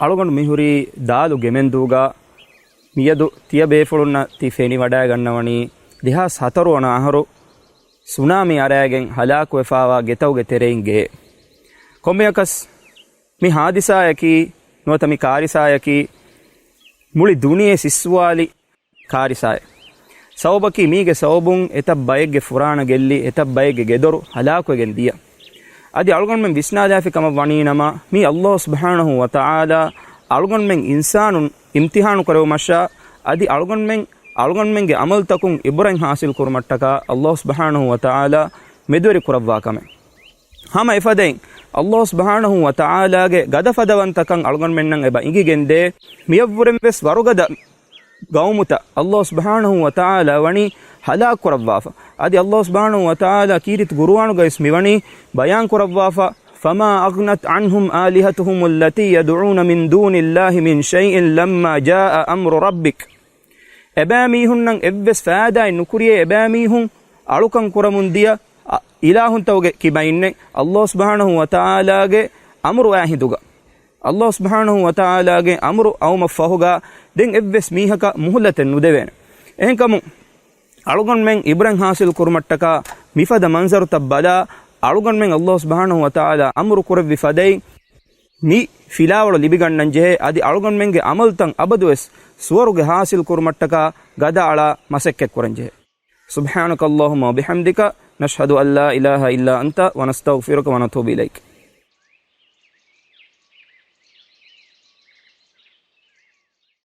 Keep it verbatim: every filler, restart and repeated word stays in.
އަޅުގަނޑު މިހުރީ ދާލު ގެމެންދޫގަ. މިއަދު ތިޔަބޭފުޅުންނަށް ތި ފެނިވަޑައިގަންނަވަނީ ދެހާސް ހަތަރު ވަނަ އަހަރު ސުނާމީ އަރައިގެން ހަލާކުވެފާވާ ގެތަކުގެ ތެރެއިން ގެއެއް. ކޮންމެއަކަސް މި ހާދިސާއަކީ ނުވަތަ މި ކާރިސާއަކީ މުޅި ދުނިޔެ ސިއްސުވާލި ކާރިސާއެއް. ސަބަބަކީ މީގެ ސަބަބުން އެތައް ބައެއްގެ ފުރާނަ ގެއްލި، އެތައް ބައެއްގެ ގެދޮރު ހަލާކުވެގެން ދިޔަ. އަދި އަޅުގަނޑުމެން ވިސްނާލާފި ކަމަށް ވަނީނަމަ، މީ ﷲ ސުބްޙާނަހޫ ވަތަޢާލާ އަޅުގަނޑުމެން އިންސާނުން އިމްތިޙާނު ކުރެވުމަށާ، އަދި އަޅުގަނޑުމެން، އަޅުގަނޑުމެންގެ ޢަމަލުތަކުން ޢިބްރަތް ޙާޞިލް ކުރުމަށްޓަކާ ﷲ ސުބްޙާނަހޫ ވަތަޢާލާ މެދުވެރި ކުރައްވާ ކަމެއް. ހަމަ އެފަދައިން، ﷲ ސުބްޙާނަހޫ ވަތަޢާލާގެ ގަދަފަދަވަންތަކަން އަޅުގަނޑުމެންނަށް އެބަ އިނގިގެންދޭ. މިއަށްވުރެން ވެސް ވަރުގަދަ ގައުމުތައް ﷲ ސުބްޙާނަހޫ ވަތަޢާލާ ވަނީ ހަލާކު ކުރައްވާފަ. އަދި ﷲ ސުބްޙާނަހޫ ވަތަޢާލާ ކީރިތި ޤުރުއާނުގައިވެސް މިވަނީ ބަޔާން ކުރައްވާފަ، فما أغنت عنهم آلهتهم التي يدعون من دون الله من شيء لما جاء أمر ربك. އެބައިމީހުންނަށް އެއްވެސް ފައިދާއެއް ނުކުރިޔޭ، އެބައިމީހުން އަޅުކަން ކުރަމުން ދިޔަ، އަ، އިލާހުންތަކުގެ ކިބައިންނެއް، ﷲ ސުބްޙާނަހޫ ވަތަޢާލާގެ އަމުރު އާ ހިނދުގަ. ﷲ ސުބްޙާނަހޫ ވަތަޢާލާގެ އަމުރު އައުމަށް ފަހުގަ ދެން އެއްވެސް މީހަކަށް މުހުލަތެއް ނުދެވޭނެ. އެހެންކަމުން، އަޅުގަނޑުމެން ޢިބްރަތް ޙާޞިލް ކުރުމަށްޓަކާ މިފަދަ މަންޒަރުތައް ބަލާ، އަޅުގަނޑުމެން ﷲ ސުބްޙާނަހޫ ވަތަޢާލާ އަމުރު ކުރެއްވި ފަދައިން މި ފިލާވަޅު ލިބިގަންނަން ޖެހޭ، އަދި އަޅުގަނޑުމެންގެ ޢަމަލުތައް އަބަދުވެސް ސުވަރުގެ ޙާޞިލް ކުރުމަށްޓަކާ ގަދައަޅާ މަސައްކަތް ކުރަން ޖެހޭ. سبحانك اللهم وبحمدك، نشهد أن لا إله إلا أنت، ونستغفرك ونتوب إليك.